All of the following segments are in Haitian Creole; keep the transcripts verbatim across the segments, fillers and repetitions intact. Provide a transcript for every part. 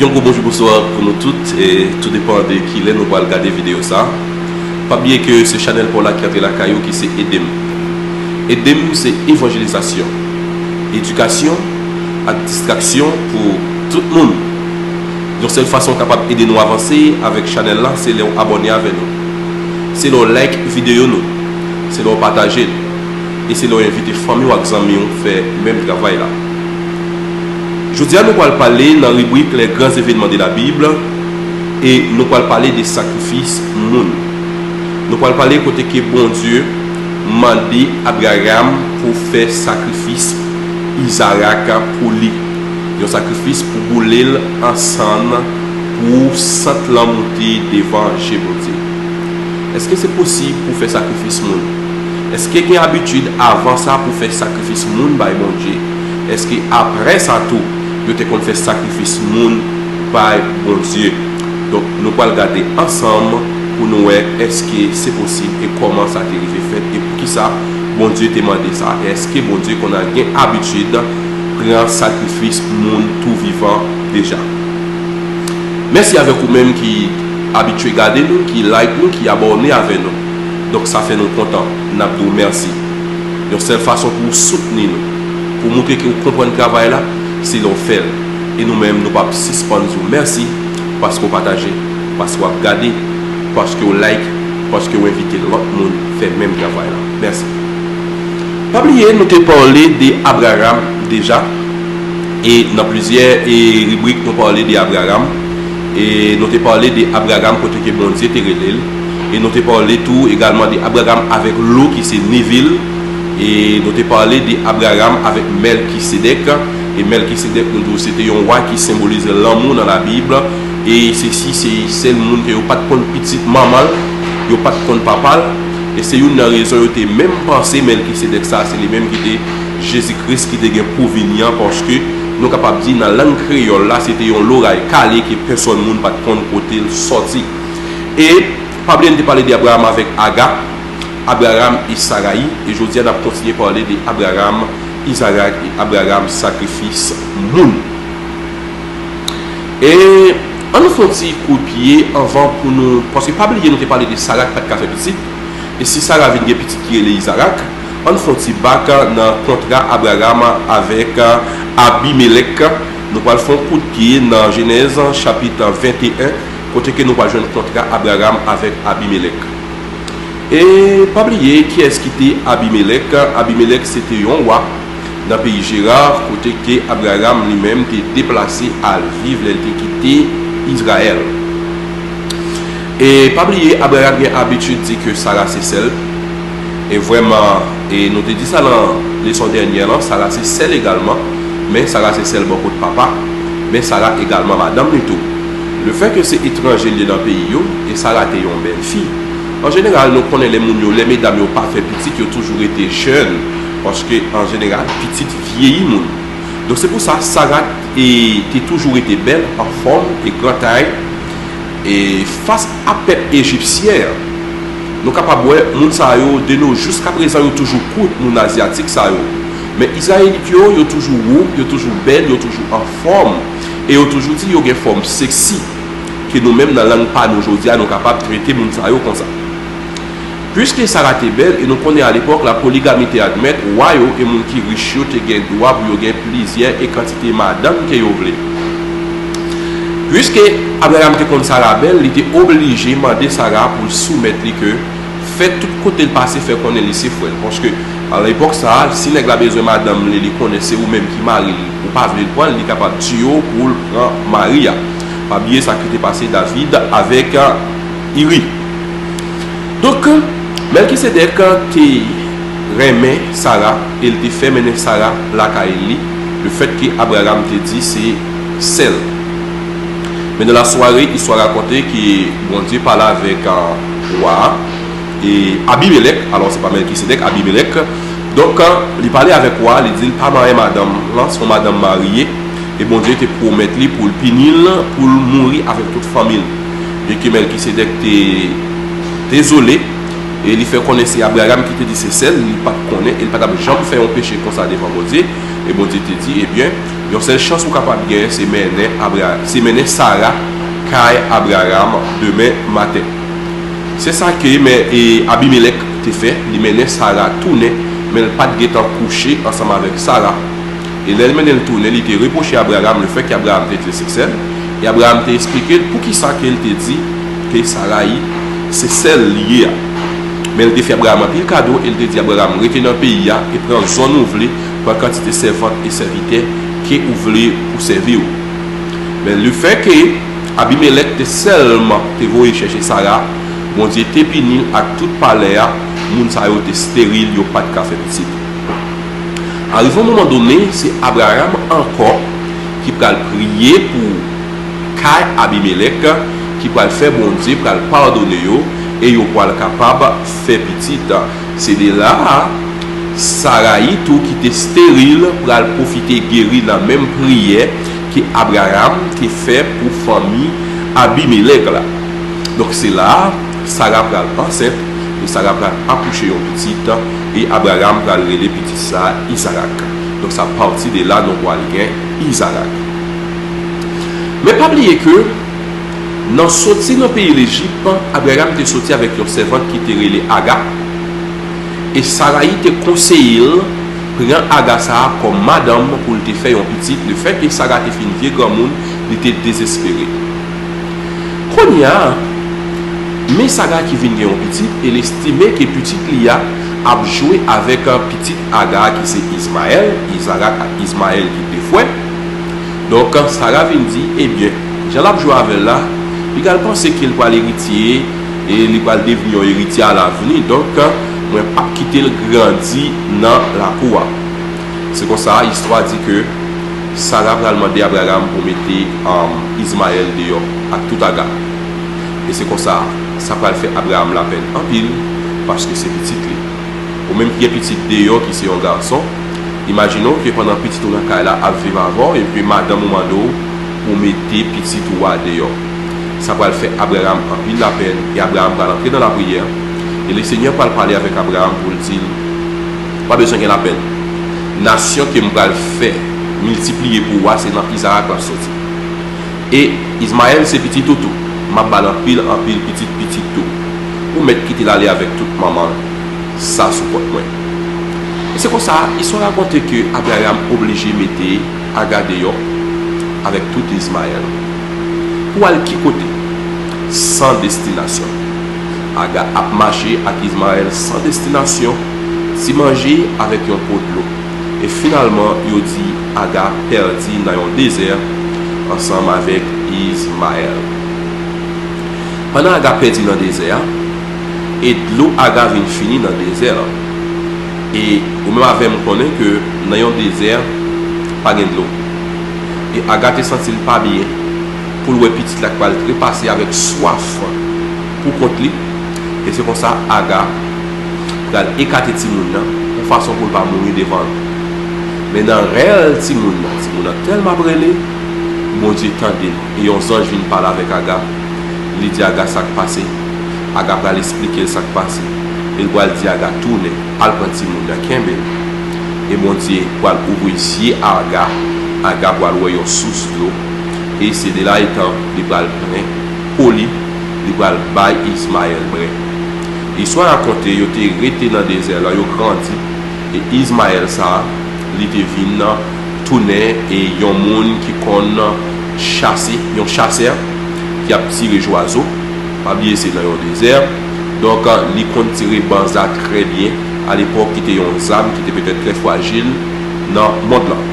Yon gwo bonjou, bonswa pou nou tout, e tou depan de ki lè nou pral gade videyo sa. Pa bliye ke se chanèl pa w la ki antre lakay ou, ki se Ede m. Ede m se evanjelizasyon, edikasyon ak distraksyon pou tout moun. Yon sèl fason w kapab ede nou avanse avèk chanèl la, se lè w abòne avè nou. Se lè w like videyo nou. Se lè w pataje l. E se lè w envite fanmi w ak zanmi w fè menm travay la. Jodi a, nou pral pale nan ribrik Les grands événements de la Bible, e nou pral pale de sakrifis moun. Nou pral pale kote ke Bondye mande Abraram pou fè sakrifis Izarak pou li. Yon sakrifis pou boule l an sann, pou sant lan moute devan je Bondye. Èske se posib pou fè sakrifis moun? Èske gen abitid avan sa pou fè sakrifis moun bay Bondye? Èske apre sa tou, yo te konn fè sakrifis moun bay Bondye? Donk, nou pral gade ansanm pou nou wè èske se posib e kòman sa te rive fèt e poukisa Bondye te mande sa, e èske Bondye konn gen abitid pran sakrifis moun tou vivan deja. Mèsi avèk ou menm ki abitye gade nou, ki like nou, ki abòne avè nou. Donk, sa fè nou kontan. N ap di w mèsi. Yon sèl fason pou w soutni nou, pou w montre ke w konprann travay la, se lè w fè l. E nou menm, nou p ap sispann di w mèsi paske w pataje, paske w ap gade, paske w like, paske w envite lòt moun fè menm travay la. Mèsi. Pa bliye, nou te pale de Abraram deja. E nan plizyè e ribrik, nou pale de Abraram. E nou te pale de Abraram kote ke Bondye te rele l. E nou te pale tou egalman de Abraram avèk Lo ki se neve l. E nou te pale de Abraram avèk Mèlkisedèk. E Mèlkisedèk, nou di w, se te yon wa ki senbolize lanmou nan Labib. E se si se sèl moun ke yo pa t konn pitit manman l, yo pa t konn papa l. E se youn nan rezon yo te menm panse Mèlkisedèk sa, se li menm ki te Jezi Kris ki te gen pou vini an, paske nou kapab di nan lang kreyòl la, se te yon loray kale ke pèsòn moun pa t konn kote l sòti. E pa bliye n te pale de Abraram avèk Aga, Abraram e Sarayi, e jodi a n ap kontinye pale de Abraram, Izarak e Abraram, sakrifis moun. E ann nou fè yon ti kout pye anvan pou nou, paske pa bliye nou te pale de Sara ki pa t ka fè pitit. E si Sara vin gen pitit ki rele Izarak, ann fè yon ti bak nan kontra Abraram avèk Abimelèk. Nou pral fè yon kout pye nan Jenèz chapit venteyen, kote ke nou pral jwenn kontra Abraram avèk Abimelèk. E pa bliye kiyès ki te Abimelèk. Abimelèk se te yon wa nan peyi Jera, kote ke Abraram li menm te deplase al viv lè l te kite Izrayèl. E pa bliye, Abraram gen abitid di ke Sara se sè l. E vrèman, e nou te di sa nan leson dènyè lan, Sara se sè l egalman, men Sara se sè l bò kot papa, men Sara egalman madanm li tou. Lefètke se etranje l ye nan peyi yo, e Sara te yon bèl fi. An jeneral, nou konnen lè moun yo, lè medam yo pa fè pitit, yo toujou rete jèn, paske an jeneral, pitit vyeyi moun. Donk se pou sa, Sara, e, te toujou rete bèl, anfòm e gran tay, e fas a pèp ejipsyen an. Nou kapab wè, moun sa yo, de nos jours, jiskaprezan, yo toujou kout, moun azyatik sa yo. Men Izrayelit yo, yo toujou wo, yo toujou bèl, yo toujou anfòm, e yo toujou di yo gen fòm seksi, ke nou menm nan lang pa nou jodi a, nou kapab trete moun sa yo konsa. Piske Sara te bèl, e nou konnen alepòk la, poligami te admèt, wa yo e moun ki rich yo te gen dwa pou yo gen plizyè e kantite madanm ke yo vle. Piske Abraram te konn Sara bèl, li te oblije mande Sara pou l soumèt li ke fè tout kote l pase fè konnen li se frè l. Paske, alepòk sa a, si nèg la bezwen madanm li, li konnen se ou menm ki mari l, ou pa vle l pran l, li kapab tiye w pou l pran mari a. Pa bliye sa ki te pase David avèk, a, Iri. Donk, Mèlkisedèk te renmen Sara e l te fè mennen Sara lakay li, lefètke Abraram te di se sè l. Men nan lasware, istwa rakonte ke Bondye pale avèk, a, wa a, e Abimelèk, alò se pa Mèlkisedèk, Abimelèk. Donk, li pale avèk wa a, li di l pa marye madanm lan, se yon madanm marye, e Bondye te pwomèt li pou l pini l, pou l mouri avèk tout fanmi l. Byenke Mèlkisedèk te dezole, e li fè konnen se Abraram ki te di se sè l, li pa t konnen, e li pa t ap janm fè yon peche konsa devan Bondye, e Bondye te di, ebyen, Yon sèl chans ou kapab genyen, se mennen Abra-, se mennen Sara kay Abraram demen maten. Se sa ke men, e, Abimelèk te fè, li mennen Sara tounen, men l pa t gentan kouche ansanm avèk Sara. E lè l mennen l tounen, li te repwoche Abraram lefètke Abraram te di l se sè l, e Abraram te esplike l poukisa ke l te di ke Sarayi se sè l li ye a. Men l te fè Abraram anpil kado e l te di Abraram, rete nan peyi a e pran zòn ou vle, pran kantite sèvant e sèvitè ke ou vle pou sèvi w. Men lefètke Abimelèk te sèlman te voye chèche Sara, Bondye te pini l ak tout palè a, moun sa yo te esteril, yo pa t ka fè pitit. Arive yon moman done, se Abraram ankò ki pral priye pou kay Abimelèk, ki pral fè Bondye pral padone yo, e yo pral kapab fè pitit. Se de la a, Sarayi tou ki te esteril pral pwofite geri nan menm priyè ke Abraram te fè pou fanmi Abimelèk la. Donk se la a, Sara pral ansent, e Sara pral akouche yon pitit, e Abraram pral rele pitit sa a Izarak. Donk sa pati de la nou pral gen Izarak. Men pa bliye ke nan soti nan peyi Lejip, Abraram te soti avèk yon sèvant ki te rele Aga, e Sarayi te konseye l pran Aga sa a kòm madanm pou l te fè yon pitit. Lefètke Sara te fin vye granmoun, li te dezespere. Kounye a, men Sara ki vin gen yon pitit, e l estime ke pitit li a ap jwe avèk pitit Aga a ki se Izmayèl, Izarak ak Izmayèl ki de frè. Donk, Sara vin di, ebyen, jan l ap jwe avè l la, li pral panse ke l pral eritye e li pral devni yon eritye alavni. Donk, mwen p ap kite l grandi nan lakou a. Se konsa, istwa di ke Sara pral mande Abraram pou mete, um, Izmayèl deyò ak tout Aga. E se konsa, sa pral fè Abraram lapèn anpil, paske se pitit li. Ou menm ki gen pitit deyò ki se yon gason, imajine w ke pandan pitit ou nan kay la ap viv avè w, epi madanm ou mande w pou mete pitit ou a deyò. Sa pral fè Abraram anpil lapèn, e Abraram pral antre nan lapriyè, e Lesenyè pral pale avèk Abraram pou l di l, ou pa bezwen gen lapèn. Nasyon ke m pral fè miltipliye pou ou a, se nan Izarak l ap soti. E Izmayèl se pitit ou tou. M ap ba l anpil, anpil pitit pitit tou. Ou mèt kite l ale avèk tout manman l. Sa sou kont mwen. E se konsa, istwa rakonte ke Abraram oblije mete Aga deyò avèk tout Izmayèl. Pou al ki kote? San destinasyon. Aga ap mache ak Izmayèl san destinasyon, ti manje avèk yon po dlo. E finalman, yo di Aga pèdi nan yon dezè ansanm avèk Izmayèl. Pandan Aga pèdi nan dezè a, e dlo Aga vin fini nan dezè a. E ou menm avè m konnen ke nan yon dezè, pa gen dlo. E Aga te santi l pa byen pou l wè pitit la k pral trepase avèk swaf pou kont li. E se konsa Aga pral ekate timoun nan yon fason pou l pa mouri devan l. Men nan rèl timoun nan, timoun nan tèlman ap rele, Bondye tande l, e yon zanj vin pale avèk Aga. Li di Aga sa k pase. Aga pral esplike l sa k pase. E l pral di Aga tounen, al pran timoun nan, kenbe l. E Bondye pral ouvri zye Aga. Aga pral wè yon sous dlo. E se de la etan li pral pran po li, li pral bay Izmayèl bwè. Istwa rakonte, yo te rete nan dezè lan, yo grandi. E Izmayèl sa a, li te vin tounen e yon moun ki konn chase, yon chasè ki ap tire zwazo. Pa bliye se nan yon dezè. Donk, li konn tire banza trè byen. Alepòk, ki te yon zam ki te petèt trè frajil nan mond lan.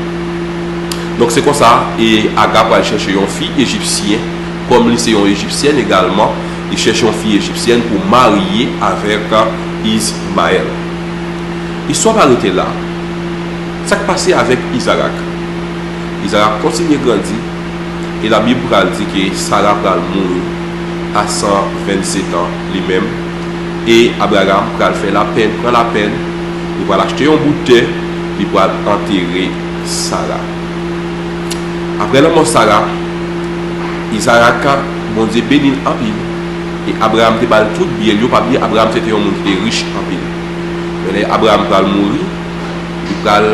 Donk, se konsa, e Aga pral chèche yon fi ejipsyen, kòm li se yon ejipsyèn egalman, li chèche yon fi ejipsyèn pou marye avèk Izmayèl. Istwa pa rete la. Sa k pase avèk Izarak? Izarak kontinye grandi, e Labib pral di ke Sara pral mouri a san vennsetan li menm, e Abraram pral fè lapèn, pran lapèn, li pral achte yon bout tè, li pral antere Sara. Apre lanmò Sara, Izarak, Bondye beni l anpil, e Abraram te ba l tout byen l yo. Pa bliye, Abraram se te yon moun ki te rich anpil. Men lè Abraram pral mouri, li pral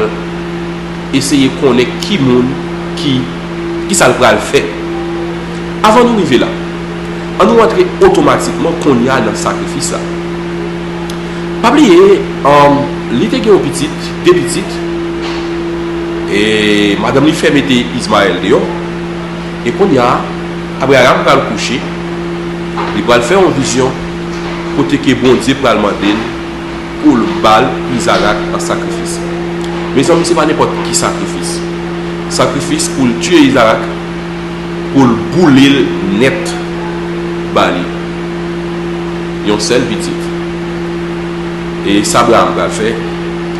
eseye konnen ki moun ki, ki sa l pral fè. Avan nou rive la, ann nou antre otomatikman kounye a nan sakrifis la. Pa bliye, um, li te gen yon pitit, de pitit, e madanm li fè mete Izmayèl deyò. E kounye a, Abraram pral kouche, li pral fè yon vizyon kote ke Bondye pral mande l pou l ba l Izarak an sakrifis. Mezanmi, se pa nenpòt ki sakrifis. Sakrifis pou l tiye Izarak, pou l boule l nèt ba li. Yon sèl pitit. E sa Abraram pral fè,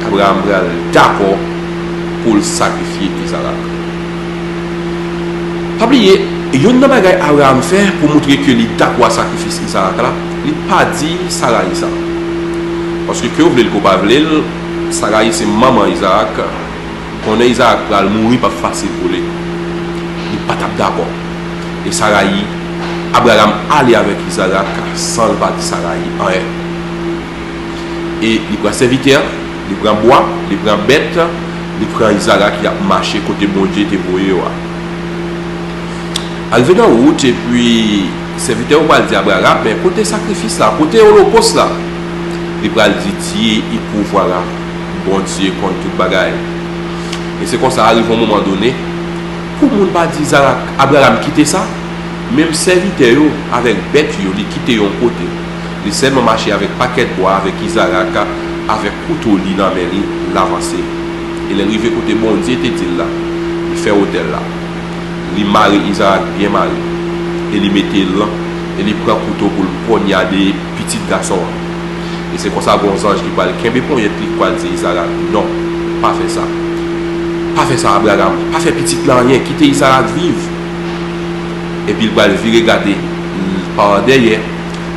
Abraram pral dakò pou l sakrifye Izarak. Pa bliye, youn nan bagay Abraram fè pou moutre ke li dakò a sakrifis Izarak la, li pa di Sarayi sa. Paske ke w vle l ke w pa vle l, Sarayi se manman Izarak, konnen Izarak pral mouri p ap fasil pou li. Li pa t ap dakò. E Sarayi, Abraram ale avèk Izarak san l pa di Sarayi anyen. E li pran sèvitè, li pran bwa, li pran bèt, li pran Izarak, y ap mache kote Bondye te voye yo a. Al rive nan wout, epi sèvitè yo pral di Abraram, men kote sakrifis la, kote olokòs la? Li pral di, Dieu y pourvoira, Bondye konn tout bagay. E se konsa, arive yon moman done, pou moun pa di Izarak, Abraram kite sa, menm sèvitè yo avèk bèt yo, li kite yon kote. Li sèlman mache avèk pakèt bwa, avèk Izarak, avèk kouto li nan men li, l avanse. E lè l rive kote Bondye te di l la, li fè otèl la. Li mare Izarak byen mare, e li mete l, e li pran kouto pou l ponyade pitit gason an. E se konsa, gen yon zanj ki pral kenbe ponyèt li, ki pral di Izarak, non, pa fè sa. Pa fè sa, Abraram, pa fè pitit la anyen, kite Izarak viv. Epi l pral vire gade pa dèyè,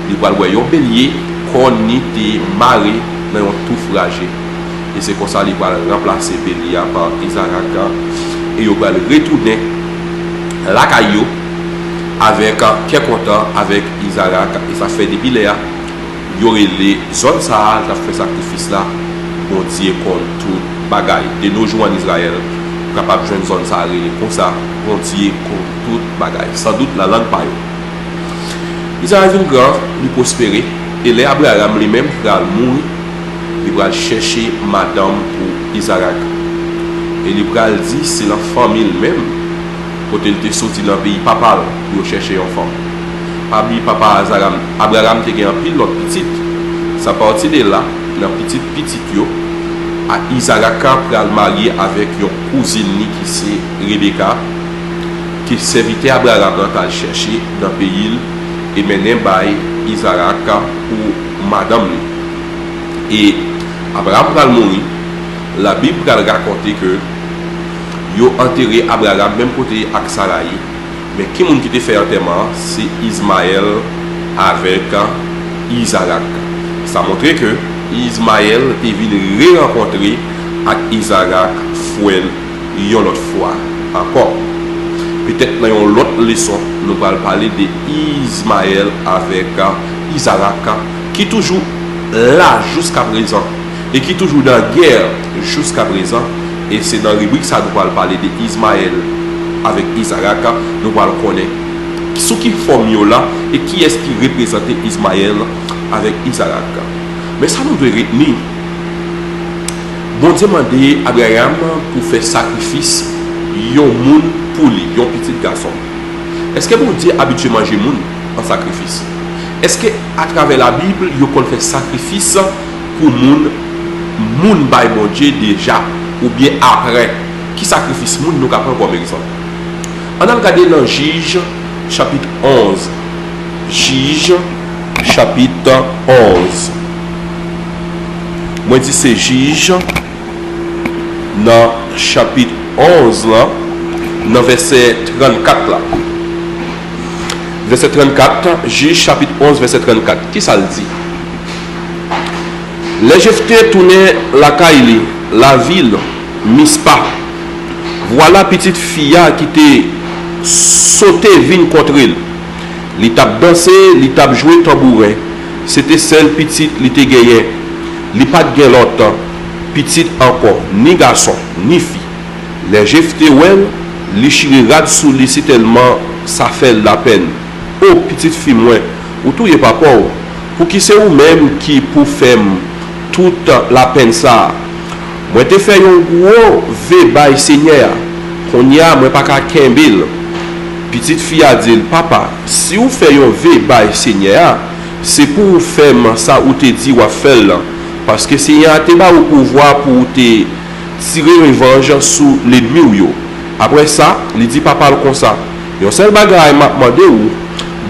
li pral wè yon belye, kòn li te mare nan yon touf raje. E se konsa li pral ranplase belye a pa Izarak, e yo pral retounen lakay yo avèk kè kontan avèk Izarak. E sa fè depi lè a, yo rele zòn sa a, l t ap fè sakrifis la, Bondye konn tout bagay. De nos jours en Israël, ou kapab jwenn zòn sa a rele konsa, Bondye konn tout bagay. Sandout, nan lang pa yo. Izarak vin gran, li pwospere, e lè Abraram li menm pral mouri, li pral chèche madanm pou Izarak. E li pral di se nan fanmi l menm, kote l te soti nan peyi papa l, pou yo chèche yon fanm. Pa bliye, papa Azaram, Abraram te gen anpil lòt pitit. Se apati de la, nan pitit pitit yo, a Izarak pral marye avèk yon kouzin li ki se Rebeka, ke sèvitè Abraram nan t al chèche nan peyi l e mennen bay Izarak pou madanm li. E Abraram pral mouri, Labib pral rakonte ke yo antere Abraram menm kote ak Sarayi, men ki moun ki te fè antèman an? Se Izmayèl avèk Izarak. Sa montre ke Izmayèl te vin re-rankontre ak Izarak, frè l, yon lòt fwa ankò. Petèt nan yon lòt leson, nou pral pale de Izmayèl avèk Izarak, ki toujou la jiska prezan e ki toujou nan gè jiska prezan. E se nan ribrik sa nou pral pale de Izmayèl avèk Izarak, nou pral konnen sou ki fòm yo la e kiyès ki reprezante Izmayèl avèk Izarak. Men sa nou dwe retni, Bondye mande Abraram pou fè sakrifis yon moun pou li, yon pitit gason. Èske Bondye abitye manje moun an sakrifis? Èske atravè Labib, yo konn fè sakrifis pou moun, moun bay Bondye deja, oubyen apre? Ki sakrifis moun nou ka pran kòm egzanp? Ann al gade nan Jij, chapit onz. Jij, chapit onz. Mwen di se Jij, nan chapit onz lan, nan vèsè trannkat la. Vèsè trannkat, Jij, chapit onz, vèsè trannkat. Kisa l di? Lè Jefte tounen lakay li, lavil Mispa, vwala pitit fi a ki te sote vin kontre l. Li t ap danse, li t ap jwe tanbouren. Se te sèl pitit li te genyen. Li pa t gen lòt pitit ankò, ni gason, ni fi. Lè Jefte wè l, Li chire rad sou li sitèlman sa fè l lapenn. O pitit fi mwen, ou touye papa w! Pouki se ou menm ki pou fè m tout lapenn sa a? Mwen te fè yon gwo ve bay Senyè a, kounye a mwen pa ka kenbe l. Pitit fi a di l, Papa, si w fè yon ve bay Senyè a, se pou w fè m sa ou te di w ap fè l lan, paske Senyè a te ba ou pouvwa pou w te tire revanj sou lènmi w yo. Apre sa, li di papa l konsa, Yon sèl bagay m ap mande w,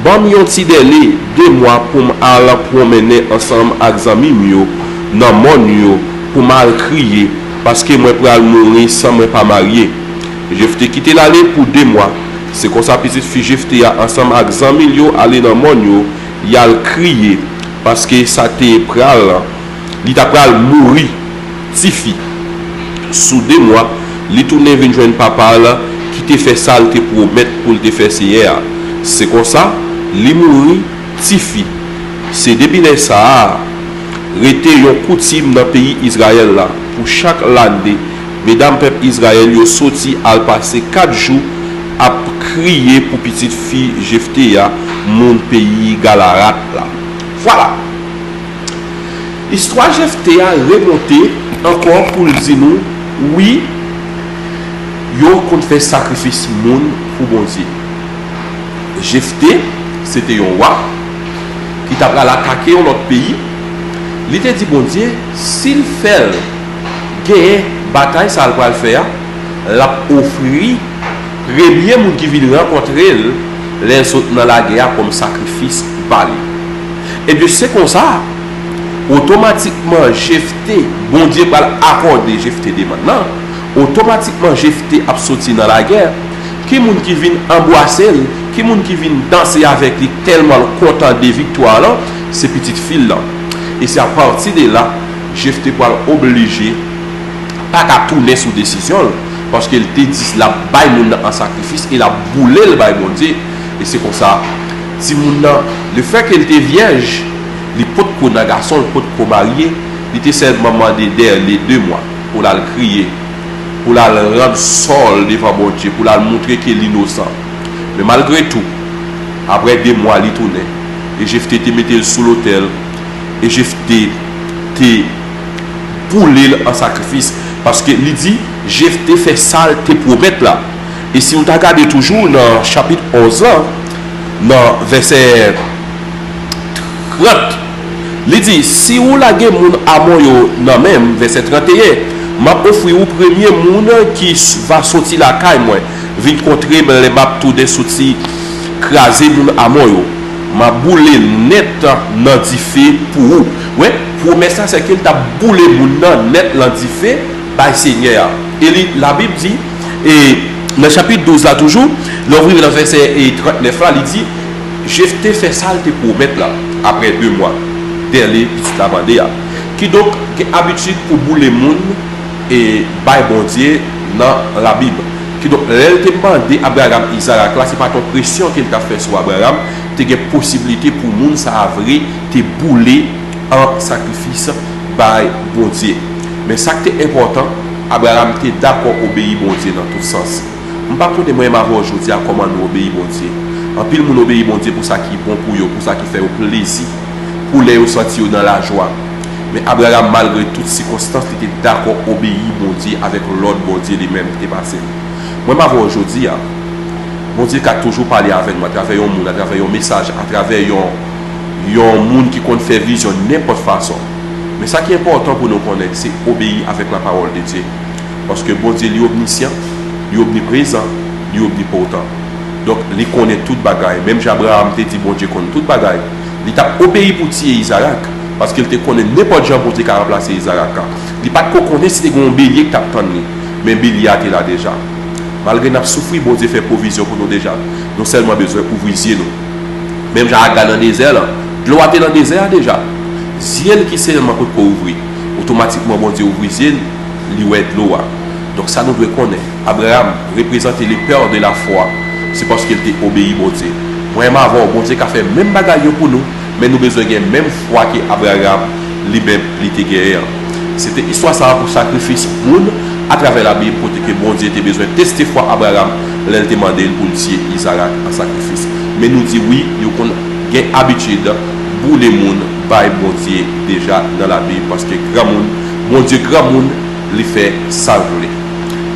ban m yon ti dèle de mwa pou m al pwonmennen ansanm ak zanmi m yo nan mòn yo pou m al kriye, paske mwen pral mouri san mwen pa marye. Jefte kite l ale pou de mwa. Se konsa pitit fi Jefte a ansanm ak zanmi l yo ale nan mòn yo, y al kriye, paske sa te pral, li ta pral mouri. Tifi. Sou de mwa, li tounen vin jwenn papa l ki te fè sa l te pwomèt pou l te fè Senyè a. Se konsa, li mouri, tifi. Se depi lè sa a, rete yon koutim nan peyi Izrayèl la, pou chak lane, medam pèp Izrayèl yo soti al pase kat jou ap kriye pou pitit fi Jefte a, moun peyi Galarat la. Vwala! Istwa Jefte a remonte ankò pou l di nou, wi, yo konn fè sakrifis moun pou Bondye. Jefte, se te yon wa ki ta pral atake yon lòt peyi. Li te di Bondye, si l fè l genyen batay sa a l pral fè a, l ap ofri premye moun ki vin rankontre l lè l sot nan lagè a kòm sakrifis ba li. Ebyen, se konsa, otomatikman Jefte, Bondye pral akòde Jefte demann nan, otomatikman Jefte ap soti nan lagè. Ki moun ki vin anbwase l? Ki moun ki vin danse avèk li tèlman l kontan de viktwa lan? Se pitit fi l lan. E se apati de la, Jefte pral oblije pa ka tounen sou desizyon l, paske l te di l ap bay moun nan an sakrifis e l ap boule l bay Bondye. E se konsa, timoun nan, lefètke l te vyèj, li potko nan gason, li potko marye, li te sèlman mande dèle de mwa pou l al kriye, pou l al rann sò l devan Bondye, pou l al montre ke l inosan. Men malgre tou, apre de mwa, li tounen, e Jefte te mete l sou lotèl, e Jefte te boule l an sakrifis, paske li di, Jefte fè sa l te pwomèt la. E si nou ta gade toujou nan chapit onz lan, nan vèsè trant, li di, si ou lage moun Amon yo nan men m, vèsè trannteyen, m ap ofri ou premye moun ki s- va soti lakay mwen, vin kontre m lè m ap tounen soti kraze moun Amon yo. M ap boule l nèt nan dife pou ou. Wè, pwomès la, se ke l t ap boule moun nan nèt nan dife bay Senyè a. E li, Labib di, e nan chapit douz la toujou, lè w rive nan vèsè e trannèf la, li di, Jefte fè sa l te pwomèt la, apre de mwa, dèle pitit la mande a. Kidonk, gen abitid pou boule moun e bay Bondye nan Labib. Kidonk, lè l te mande Abraram Izarak la, se pa t yon presyon ke l t ap fè sou Abraram, te gen posiblite pou moun sa a vre te boule an sakrifis bay Bondye. Men sa k te enpòtan, Abraram te dakò obeyi Bondye nan tout sans. M pa konnen mwen menm avè w jodi a kòman nou obeyi Bondye. Anpil moun obeyi Bondye pou sa ki bon pou yo, pou sa ki fè yo plezi, pou lè yo santi yo nan lajwa. Men Abraram, malgre tout sikonstans, li te dakò obeyi Bondye avèk lòd Bondye li menm ki te pase l. Mwen menm avè w jodi a, Bondye ka toujou pale avè nou atravè yon moun, atravè yon mesaj, atravè yon, yon moun ki konn fè vizyon nenpòt fason. Men sa ki enpòtan pou nou konnen, se obeyi avèk lapawòl de Dye. Paske Bondye, li omnisyan, li omniprezan, li omnipotan. Donk, li konnen tout bagay. Menm jan Abraram te di Bondye konn tout bagay, li t ap obeyi pou tiye Izarak, paske l te konnen nenpòt jan Bondye ka ranplase Izarak la. Li pa t ko konnen si te gen yon belye ki t ap tann li, men belye a te la deja. Malgre n ap soufri, Bondye fè pwovizyon pou nou deja. Nou sèlman bezwen ouvri zye nou. Menm jan Aga nan dezè lan, dlo a te nan dezè a deja. Zye l ki sèlman potko ouvri. Otomatikman, Bondye ouvri zye l, li wè dlo a. Donk, sa nou dwe konnen, Abraram reprezante le père de la foi. Se paske l te obeyi Bondye. Mwen menm avè w, Bondye ka fè menm bagay yo pou nou, men nou bezwen gen menm fwa ke Abraram li menm li te genyen an. Se te istwa sa a pou sakrifis moun atravè Labib, kote ke Bondye te bezwen teste fwa Abraram lè l te mande l pou l tiye Izarak an sakrifis. Men nou di wi, yo konn gen abitid boule moun bay Bondye deja nan Labib, paske granmoun, Bondye granmoun, li fè sa l vle.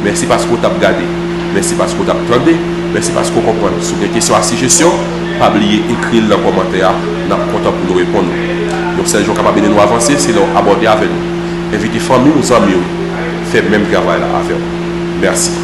Mèsi paske w t ap gade. Mèsi paske w t ap tande. Mèsi paske w konprann. Si w gen kesyon ak sijesyon, pa bliye ekri l nan kòmantè a. N ap kontan pou nou reponn ou. Yon sèl jan w kapab ede nou avanse, se lè w abòne avè nou. Envite fanmi w, zanmi w, fè menm travay la avè w. Mèsi.